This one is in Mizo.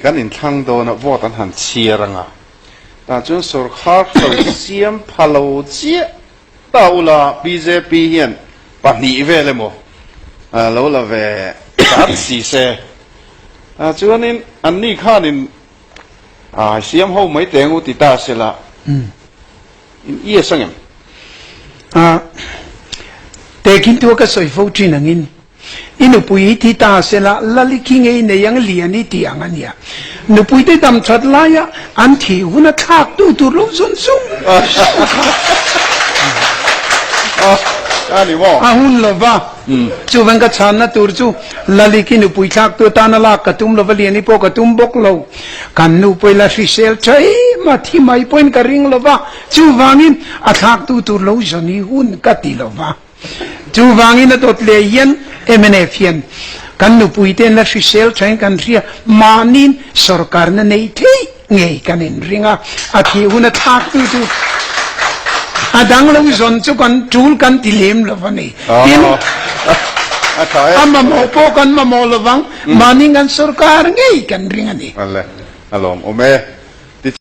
Kan inthlang dawn a vote an han chhiar ang a, tah chuan sorkar lo siam pha lo chiah ta ula bjp hian pahnih vel emaw lo la ve zat si se. Chuanin anni khanin siam ho mai teng u ti ta sela in yes ang em? Tehkhin thu a ka sawi fo thin angin I nupui hi thi ta sela, Lali khi ngei nei ang lian i tih ang a nia. Nupui te dam that laia an thih hun a thlak tu tur lo zawn zung zung kha a hun lo va. Chuvan ka chhanna tur chu Lali khi nupui thlak tu atana lak ka tum lova, lian i pawh ka tum bawk lo. Kan nupui la hrisel tha em a, thi mai pawhin ka ring lo va. Chuvangin a thlak tu tur lo zawn hi hun ka ti lo va. Chuvangin a dawt leh hian mnf hian kan nupuite an la hrisel thain kan hria, mahniin sorkarna nei theih ngei kan inring a, a thih hun a thlaktu chu a dang lo zawn chu kan tul kan ti lem lo va ni. Tin, a mamawh pawh kan mamawh lovang, mahniin kan sorkar ngei kan ring a ni. A lawmawm e.